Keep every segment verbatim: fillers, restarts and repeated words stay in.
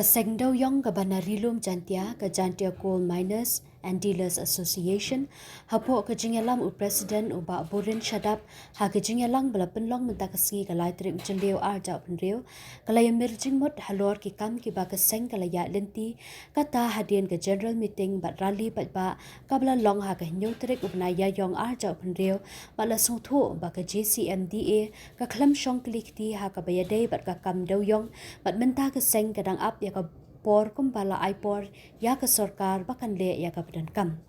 Seng Dewiong kaba na Ri-lum Jaintia, ka Jaintia Coal Miners and Dealers Association, hapoh ka jingïalam u President u Bah Buren Shadap, ha ka jingïalang ba la pynlong mynta ka sngi ka lai tarik u Jylliew arhajar arphew hynriew, ka la ïamir jingmut halor ki kam kiba ka seng ka la ïaid lynti, kata hadien ka general meeting bad rally paidbah kaba la long ha ka hynñiew tarik u bnai Ïaïong arhajar arphew hynriew, bad la sngewthuh ba ka J C M D A ka khlem shong kli kti ha kaba ïadei bad ka kam dewiong, bad mynta ka seng ka dang ap ïa ka por kumba la ai por ïa ka sorkar ba kan leh ïa kaba donkam.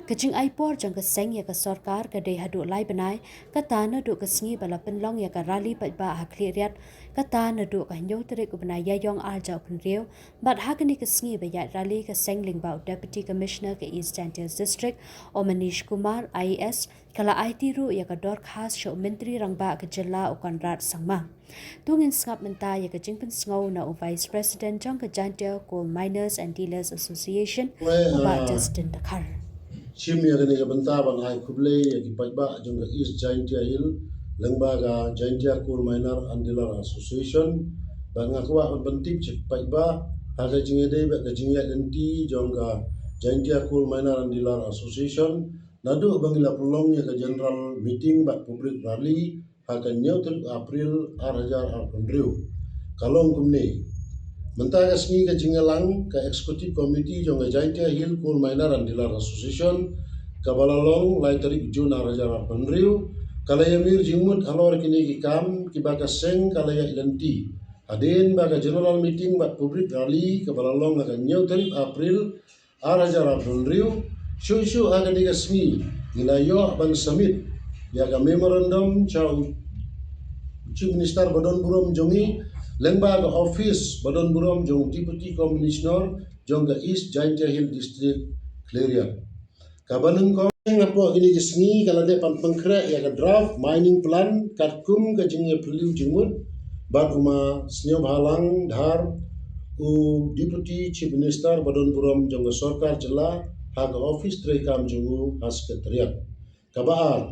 Ka jingai por jong ka seng ïa ka sorkar ka dei haduh lai bnai, kata naduh ka sngi ba la pynlong ïa ka rally paidbah ha Khliehriat, kata naduh ka hynñiew tarik u bnai Ïaïong arhajar arphew hynriew, bad ha kane ka sngi ba ïaid rally ka seng lyngba u Deputy Commissioner ka East Jaintia District, u Manish Kumar, I A S, ka la aiti ruh ïa ka dorkhas sha u Myntri Rangbah ka jylla u Conrad Sangma. To ngin sngap mynta ïa ka jingpynsngew na u Vice President jong ka Jaintia Coal Miners and Dealers Association, u Bah Justin Dkhar. Shim ïa kane ka bynta ban ai khublei ïa ki paidbah jong ka East Jaintia Hill, lyngba ka Jaintia Coal Miner and Dealer Association. Bad nga kwah ban pyntip sha ki paidbah ha ka jingïadei bad ka jingïaid lynti jong ka Jaintia Coal Miner and Dealer Association, naduh ba ngi la pynlong ïa ka general meeting bad public rally ha ka hynñiew tarik April arhajar arphew hynriew, ka long kumne. Mynta ka sngi ka jingïalang ka Executive Committee jong ka Jaintia Hill Coal Miner and Dealer Association, kaba la long lai tarik June arhajar arphew hynriew, ka la ïamir jingmut halor kine ki kam kiba ka seng ka la ïaid lynti, hadien ba ka general meeting bad public rally kaba la long ha ka hynñiew tarik April arhajar arphew hynriew. Shuh shuh ha kane ka sngi ngi la ïoh ban submit ïa ka memorandum sha u Chief Minister ba don burom jong ngi, lyngba ka office ba don burom jong Deputy Commissioner jong ka East Jaintia Hill District, Khliehriat. Kaba nyngkong, hapoh kine ki sngi ka la dep ban pynkhreh ïa ka draft mining plan katkum ka jingïaphylliew jingmut bad u Ma Sniawbhalang Dhar, u Deputy Chief Minister ba don burom jong ka sorkar jylla, ha ka office treikam jong u ha Secretariat. Kaba ar,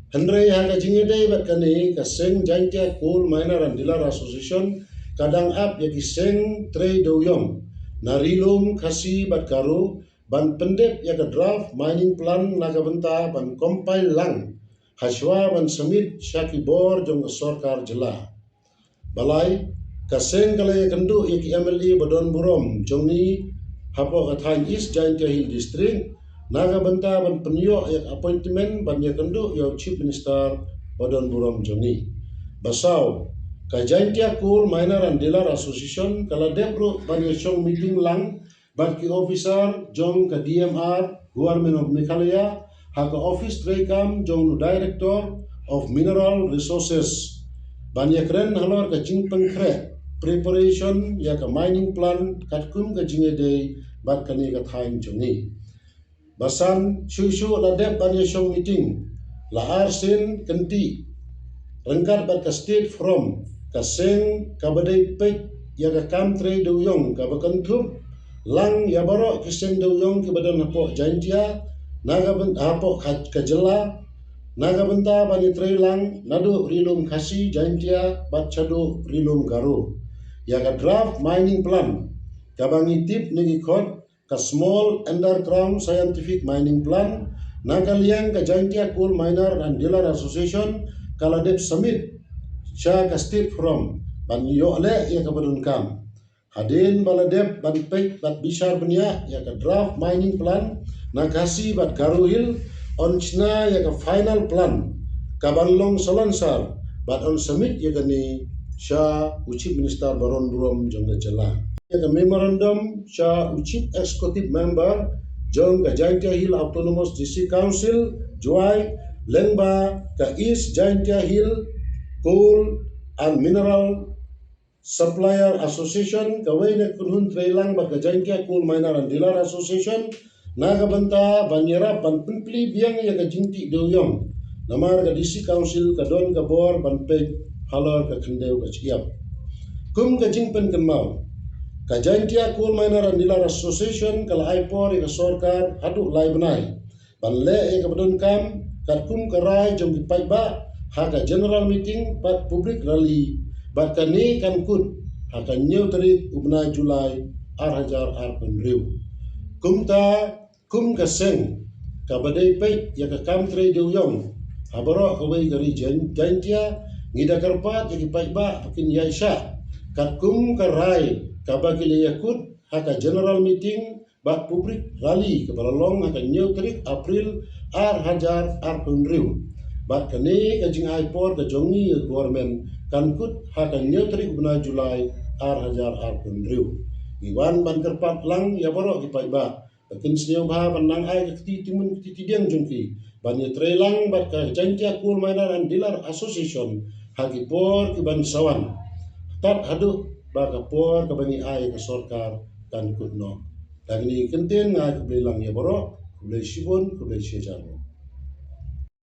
hynrei ha ka jingïadei bad kane, ka seng Jaintia Coal Miner and Dealer Association ka dang ap ïa ki seng trei dewiong na Ri-lum, Khasi bad Garo ban pyndep ïa ka draft mining plan na ka bynta ban compile lang hashwa ban submit sha ki bor jong ka sorkar jylla. Balai, ka seng ka la ïakynduh ïa ki M L A ba don burom jong ngi hapoh ka thaiñ East Jaintia Hill District na ka bynta ban pynïoh ïa ka appointment ban ïakynduh ïa u Chief Minister ba don burom jong ngi. Basaw, ka Jaintia Coal Miner and Dealer Association ka la dep ruh ban ïashong meeting lang bad ki officer jong ka D M R, Government of Meghalaya, ha ka office treikam jong u Director of Mineral Resources ban ïakren halor ka jingpynkhreh preparation ïa ka mining plan katkum ka jingïadei bad kane ka thaiñ jong ngi. Basan, shuh shuh la dep ban ïashong meeting la arsien kynti ryngkat bad ka State Forum, ka seng kaba dei peit ïa ka kam trei dewiong kaba kynthup lang ïa baroh ki seng dewiong kiba don hapoh Jaintia, na ka byn-, hapoh ka, ka jylla, na ka bynta ban ïatrei lang naduh Ri-lum Khasi Jaintia bad shaduh Ri-lum Garo. Ïa ka draft mining plan, kaba ngi tip ne ngi khot ka Small Underground Scientific Mining Plan, na ka liang ka Jaintia Coal Miner and Dealer Association ka la dep submit sha ka State Forum ban ïoh leh ïa kaba donkam. Hadien ba la dep ban peit bad bishar bniah ïa ka draft mining plan na Khasi bad Garo Hill, yn shna ïa ka final plan kaban long salonsar bad yn submit ïa kane sha u Chief Minister ba don burom jong ka jylla. Ïa ka memorandum sha u Chief Executive Member jong ka Jaintia Hill Autonomous District Council, Jowai, lyngba ka East Jaintia Hill Coal and Mineral Supplier Association, kawei na ka kynhun treilang bad ka Jaintia Coal Miner and Dealer Association, na ka bynta ban ïarap ban pynplie biang ïa ka jingtih dewiong. Namar ka District Council ka don ka bor ban peit halor ka khyndew ka shyiap. Kum ka jingpynkynmaw, ka Jaintia Coal Miner and Dealer Association ka la ai por ïa ka sorkar haduh lai bnai ban leh ïa kaba donkam katkum ka rai jong ki paidbah ha ka general meeting bad public rally, bad kane kan kut ha ka hynñiew tarik u bnai July ar hajar arphew hynriew. Kumta kum ka seng kaba dei peit ïa ka kam trei dewïong ha baroh kawei ka ri Jain- Jaintia, ngi da kyrpad ïa ki paidbah ba kin ïaishah katkum ka rai kaba ki la ïakut ha ka general meeting bad public rally kaba la long ha ka hynñiew tarik April ar hajar arphew hynriew. Bad kane ka jingai por ka jong ngi ka government kan kut ha ka hynñiew tarik u bnai July ar hajar arphew hynriew. Ngi wan ban kyrpad lang ïa baroh ki paidbah ba kin sngewbha ban nang ai ka kti tymmen kti tdiang jong ki ban ïatrei lang bad ka Jaintia Coal Miner and Dealer Association ha ki por ki ban sa wan, tad haduh ba ka por kaba ngi ai ka sorkar kan kut noh. Da kine ki kyntien nga ai khublei lang ïa baroh, khublei shibun, khublei shihajar.